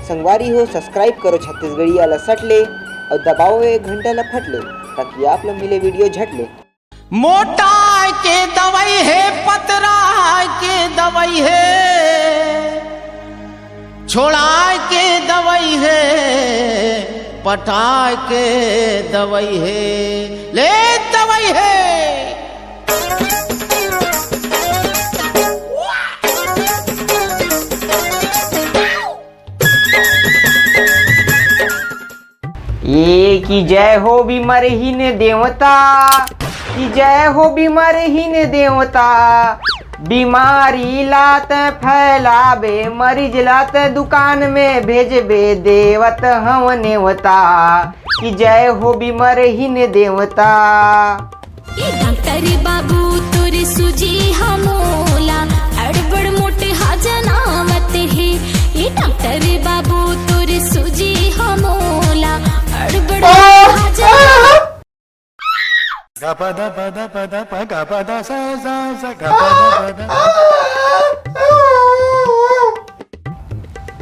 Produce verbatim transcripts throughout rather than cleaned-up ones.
संगवारी हो, subscribe करो छत्तीसगढ़िया ला सट ले और दबाओ ये घंटा ला फट ले, ताकि आप ला मिले video झट ले। मोटाय के दवाई हे, पतराय के दवाई हे, छोड़ाय के दवाई हे, पटाय के दवाई हे, ले दवाई हे। ए कि जय हो बिमरहीन देवता, कि जय हो बिमरहीन देवता। बीमारी ला तैं फैलाबे, मरीज ला तैं दुकान में भेजबे, देवत हंव नेवता। कि जय हो बिमरहीन देवता। ए डॉक्टर बाबू तोर सूजी ह मोला अड़बड़ मोटहा जनावत हे। ए डॉक्टर बाबू तोर सूजी ह मोला अड़बड़ मोटहा जनावत।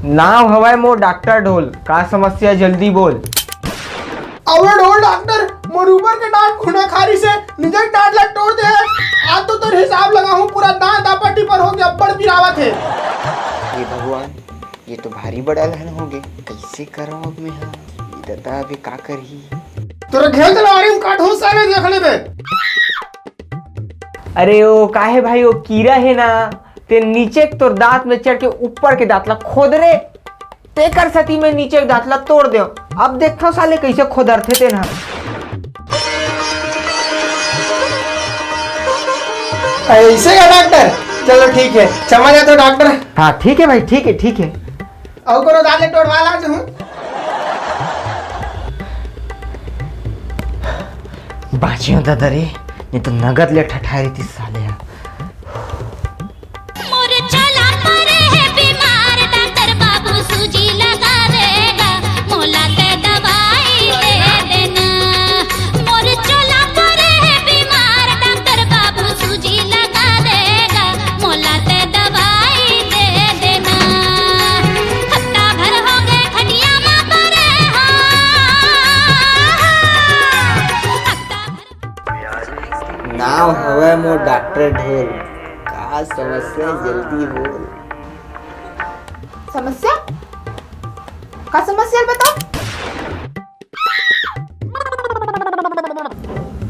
नाव हवय मोर डॉक्टर ढोल, का समस्या जल्दी बोल। अबे ढोल डॉक्टर, मोर ऊपर के डांट खूना खारी से निजे डांट ला टोर दे हे। आज तो तोर हिसाब लगाहूं, पूरा दांत आपटी पर होके अब्बड़ पिरावत हे। हे भगवान, ये तो भारी बड़ा अलहन होगे। कइसे करंव अब मैं हा? ये ददा अभी का करही? तोर घेल तलवारी म काटहूं साले, देख लेबे। अरे ओ काहे भाई, ओ कीरा हे ना, ते नीचे के तोर दांत में चढ़ के ऊपर के दांत ला खोद रे। तेकर सेती मैं नीचे के दांत ला तोर देंव। अब देखथंव साले कइसे खोदरथे तेन ह। अइसे का डॉक्टर? चलो ठीक हे, समझ आथे डॉक्टर। हाँ ठीक हे भाई, ठीक हे, ठीक हे। अउ कोनो दांत ले टोरवा ला जहूं। बांचियो दादा रे, नहीं तो नगद ले ठठाए रहितिस साले ह। मोर चोला परे हे बीमार, डॉक्टर बाबू सूजी लगा देगा, मोला ते दवाई दे देना। मोर चोला परे हे बीमार, डॉक्टर बाबू सूजी लगा देगा, मोला ते दवाई दे देना। हफ्ता भर हो गए खटिया मा परे हो। हफ्ता भर नाव हवय मोर डॉक्टर ढोल, का समस्या जल्दी बोल। समस्या? का समस्या बताओ?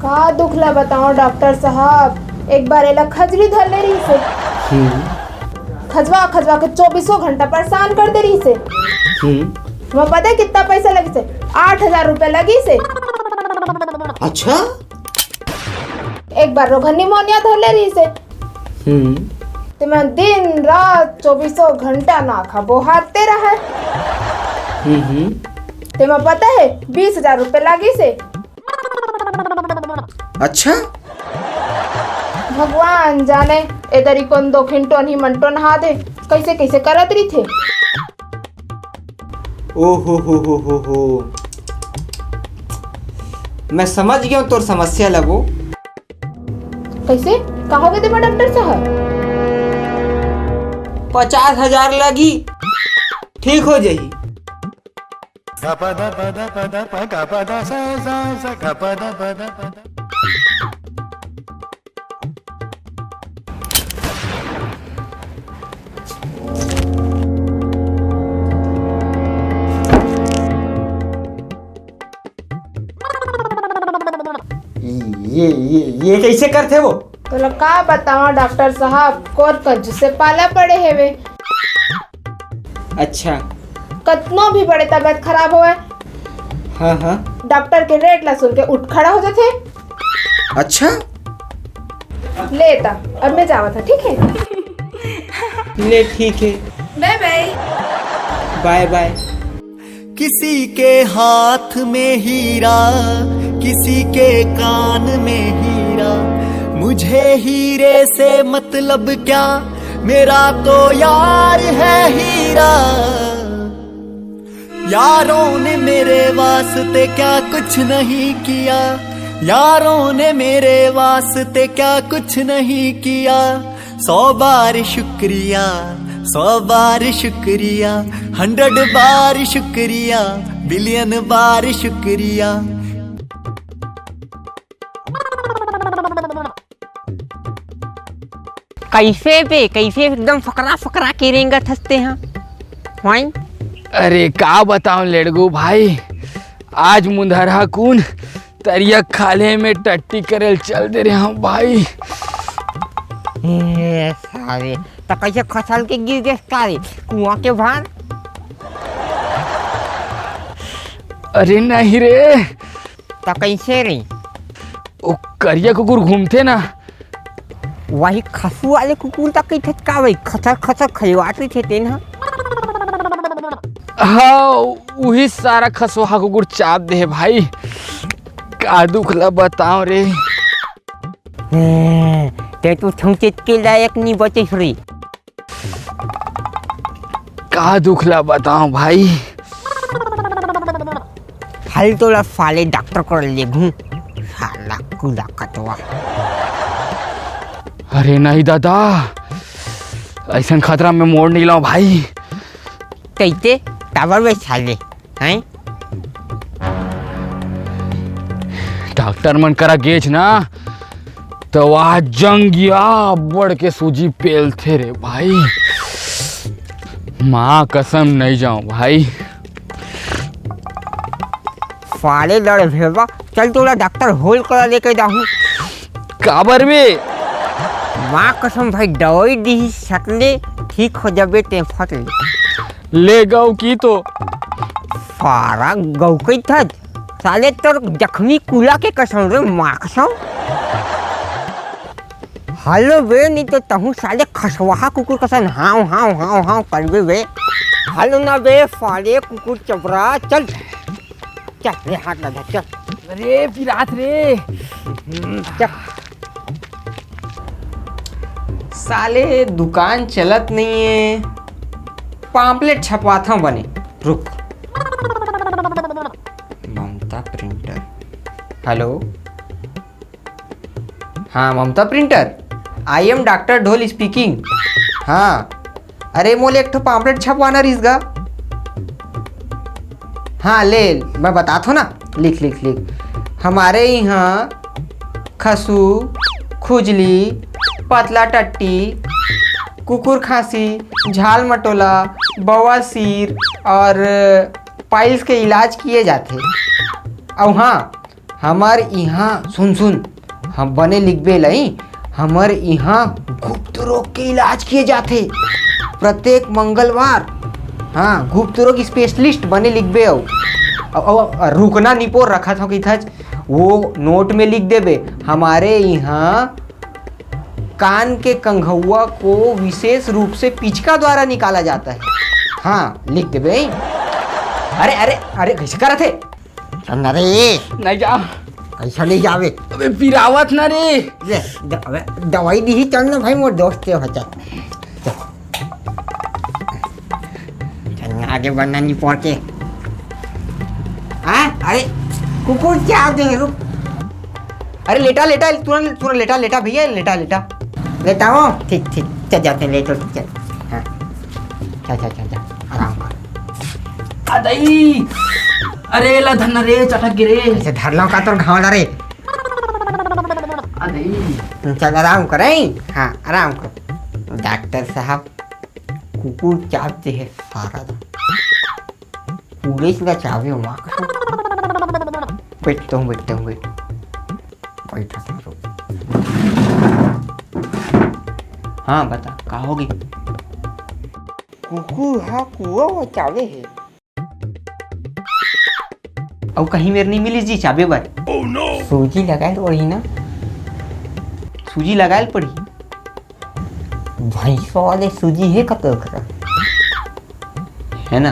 का दुख ला बताओ डॉक्टर साहब, एक बार एला खजरी धर ले रहिस हे। हम्म। खजवा खजवा के चौबीसों घंटा परेशान कर दे रहिस हे। हम्म। तुम्हें पता है कितना पैसा लगिस हे? आठ हजार रुपया लगिस हे। अच्छा? एक बार रोगन निमोनिया धर ले रहिस हे। हम्म। ते मैं दिन रात चौबीसों घंटा नाक हा बोहारते रहय। हम्म, हम्म। ते मैं पता है बीस हजार रुपये लागिस हे। अच्छा? भगवान जाने, ए दरी कोन दोखिन टोनही मन टोनहा दे, कइसे कइसे करत रहिथे। ओ हो हो हो हो हो। मैं समझ गेंव तोर समस्या ला वो। कइसे? का होगे तेमा डॉक्टर साहब? पचास हजार लगही, ठीक हो जाही। ये, ये, ये कइसे करथे वो? तोला का बतावं डॉक्टर साहब, कोर कज्जू से पाला पड़े हेवे। अच्छा। कतनो भी बड़े तबीयत खराब होवय, हाँ, हाँ। डॉक्टर के रेट ला सुन के उठ खड़ा हो जाथे। अच्छा। ले ता, अब मैं जावत हूँ, ठीक है? ले, ठीक है। बाय बाय। बाय बाय। किसी के हाथ में हीरा, किसी के कान में हीरा, मुझे हीरे से मतलब क्या, मेरा तो यार है हीरा। यारों ने मेरे वास्ते क्या कुछ नहीं किया, यारों ने मेरे वास्ते क्या कुछ नहीं किया। सौ बार शुक्रिया, सौ बार शुक्रिया, हंड्रेड बार शुक्रिया, बिलियन बार शुक्रिया। कइसे बे, कइसे एकदम फकरा फकरा के रेंगत हस तेहा? हाँ? अरे का बताओं लेड़गू भाई, आज मुंधरहा कुन तरिया खाल्हे में टट्टी करे ल चल दे रहे हंव भाई। ए सारे, त कइसे खसल के गिर गेस का रे? कुआं के भार? अरे नहीं रे। त कइसे रे? ओ करिया कुकुर घूमथे ना, वही खसुआ वाले कुकुर तक कहिथे का भाई, खसर खसर खजवात रहिथे तेन ह। हाँ, उही सारा खसुआ कुकुर चाब दे हे भाई। का दुख ला बताओं रे। हैं, ते तो छौंचेत के लायक नी बचे रे। का दुख ला बताओं भाई। हल तोला साले डॉक्टर कर लेगहूं, साला कुला कतवा। अरे नहीं दादा, अइसन खतरा में मोर नहीं लाओ भाई। तइते टावर में साले, हैं? डॉक्टर मन करा गेच ना, त वहा जंगिया बढ़ के सूजी पेलथे रे भाई। माँ कसम नहीं जाओ भाई। साले लड़ भेवा, चल तोला डॉक्टर होल करा लेके जाहूं। काबर बे? माँ कसम भाई, दवाई दिही सटले ठीक हो जाबे ते फटले। ले गऊ की तो। सारा गऊ कही था, साले तोर जख्मी कुला के कसम रे माँ कसम। हेलो बे, नहीं तो तहूँ साले खसवाहा कुकुर कसन हाव हाव हाव हाव करबे बे। हेलो ना बे साले कुकुर चपरा, चल चल रे, हाथ लगा चल। अरे पिरात रे। हम्म, चल। साले दुकान चलत नहीं है, पाम्पलेट छपवात हूँ बने, रुक। ममता प्रिंटर। हेलो, हाँ ममता प्रिंटर, I am डॉक्टर ढोल स्पीकिंग। हाँ, अरे मोला एक ठो पाम्पलेट छपवाना रहिस गा। हाँ ले, मैं बतात हूँ ना, लिख लिख लिख। हमारे यहाँ खसू, खुजली, पतला टट्टी, कुकुर खांसी, झाल मटोला, बवासीर और पाइल्स के इलाज किए जाथे। अउ हाँ, हमर इहाँ, सुन सुन, हम बने लिखबे लई, हमर इहाँ गुप्त रोग के इलाज किए जाथे। प्रत्येक मंगलवार, हाँ, गुप्त रोग स्पेशलिस्ट बने लिखबे अउ, अउ, अउ रुकना निपोर रखत हो किथच, वो नोट में लिख देबे, हमारे इहाँ कान के कंघुआ को विशेष रूप से पिचका द्वारा निकाला जाता है। हाँ, लिख देबे। अरे, अरे, अरे, कैसे करत हे? चल ना रे। नहीं जा। कैसा नहीं जावे? अबे पिरावत ना रे। ले, द-, अबे दवाई दी ही, चल ना भाई, मोर दोस्त के हो, चल। चल। चल ना, आगे बढ़ना नहीं पहुंचे। हाँ, अरे, कुकुर क्या दे, रुक। अरे लेटा, लेटा, तुरंत, तुरंत लेटा, लेटा भैया, लेटा, लेटा। लेटा हो? ठीक, ठीक, चल जाते हैं, लेटो, चल। हाँ। चल, चल, चल, चल, आराम कर। अदई! अरे, ला धन्ना रे, चटक गे रे। ऐसे धर लो का तोर घाव ला रे। अदई! चल, आराम कर, हैं? हाँ, आराम कर। डॉक्टर साहब, कुकुर चाबते है सारा दिन। पुलिस ला चाबे वहाँ का। बैठता हूँ, बैठता हूँ, बैठ। बैठा था, रुक। हाँ, बता, का होगे? कुकुर हा कुआ वो चाबे हे। अउ कहीं मेर नहीं मिलिस जी चाबे बर। सूजी लगाए ल पड़ही ना। सूजी लगाए ल पड़ही। भैंसवा वाले सूजी हे कतका करा? है ना?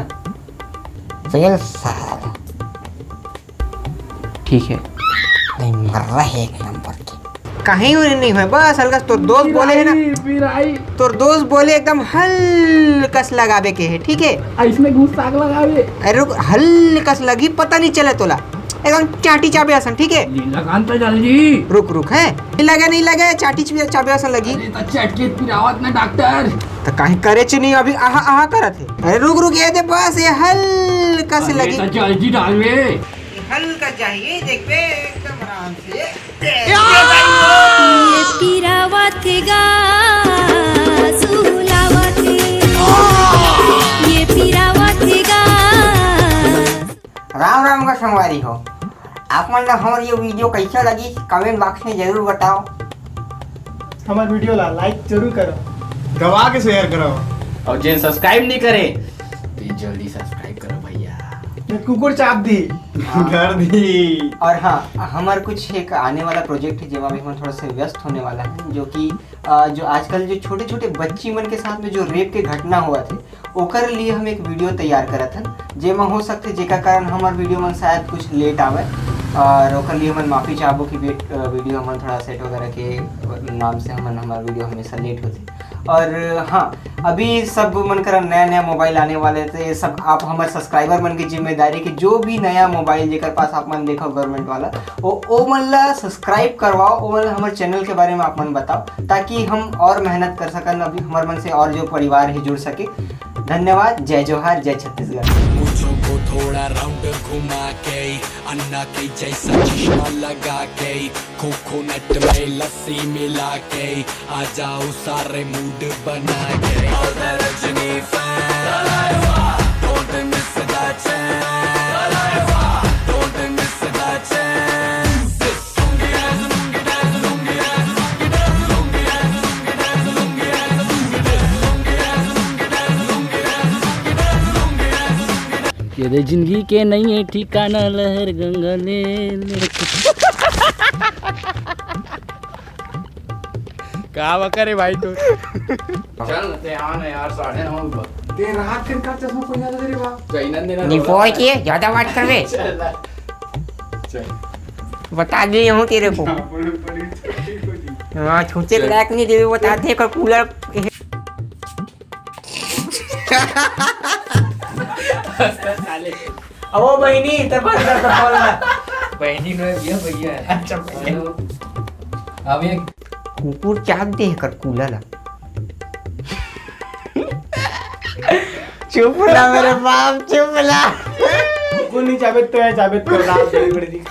चल साला। ठीक है। नहीं, मर रहा है एक नंबर के। कहीं उन्हें नहीं होय, बस हल्का सा तोर दोस्त बोले है ना, बिराई, बिराई। तोर दोस्त बोले एकदम हल्का सा लगावे के है, ठीक है? आ, इसमें घुस साग लगावे। अरे रुक, हल्का सा लगी, पता नहीं चले तोला, एकदम चाटी चाबे असन, ठीक है? ये लगान तो जल्दी। रुक, रुक, है, नहीं लगे, नहीं लगे, चाटी चाबे असन लगी। अरे तो चटके पिरावत ना डॉक्टर। तो काहे करे च नहीं अभी, आहा आहा करत हे। अरे रुक रुक, ये दे, बस ये हल्का से लगी। तो जल्दी डाल बे। हल्का चाहिए, देख बे, एकदम आराम से। ये पिरावत गा, सुलावत। ये पिरावत गा। राम राम का संगवारी हो, आप मन ला हमर ये वीडियो कैसा लगी, कमेंट बॉक्स में जरूर बताओ। हमर वीडियो ला लाइक जरूर करो। दबा के शेयर करो। और जेन सब्सक्राइब नहीं करे, तो जल्दी सब्सक्राइब करो भैया। ये कुकुर चाप दी। कर दी। और हाँ, हमार कुछ एक आने वाला प्रोजेक्ट है, जेमा भी हम थोड़ा सा व्यस्त होने वाला है, जो कि अ, जो आजकल जो छोटे छोटे बच्ची मन के साथ में जो रेप के घटना हुआ थे, ओकर लिए हम एक वीडियो तैयार करत हन, जेमा हो सकथे जेकर कारण हमार वीडियो मन शायद कुछ लेट आवे, और ओकर लिए हमन माफ़ी चाहबो कि वेट, अ, वीडियो हमन थोड़ा सेट वगैरह के नाम से हमन, हमार वीडियो हमेशा लेट होथे। और हाँ, अभी सब मन करा नया नया मोबाइल आने वाले, तो ये सब आप हमारे सब्सक्राइबर मन की जिम्मेदारी कि जो भी नया मोबाइल जेकर पास आप मन देखो गवर्नमेंट वाला, ओ, ओ मन ला सब्सक्राइब करवाओ, ओ मन ला हमारे चैनल के बारे में आप मन बताओ, ताकि हम और मेहनत कर सकन, अभी हमारे मन से और जो परिवार है जुड़ सके। धन्यवाद। जय जोहार, जय छत्तीसगढ़। मूछों को थोड़ा राउंड घुमा के, अन्ना के जैसा चश्मा लगा के, कोकोनट में लस्सी मिला के, आ जाओ सारे मूड बना के। All the Rajni fans, don't miss the chance, don't miss the chance. ये दे जिंदगी के नहीं है ठिकाना, लहर गंगा ले ले। का बकर है भाई तू? चल ते आ ना यार, साढ़े नौ बज। ते रात के का चश्मा पहना था तेरे बाप? जैनन देना निपोर के ज्यादा बात करवे। चल। बता दी हूँ तेरे को। हाँ, छूटे के लायक नहीं देवे, बता दे कर कूलर। अब वो बहनी, तेरे पास कर तो कॉल ना। बहनी नो भैया, भैया है। अच्छा, बहनी। अब ये कुकुर चाप दे कर कूलर ला। चुप ला मेरे बाप, चुप ला। कुकुर नहीं चाबे तो है, चाबे तो रात बड़ी बड़ी दी।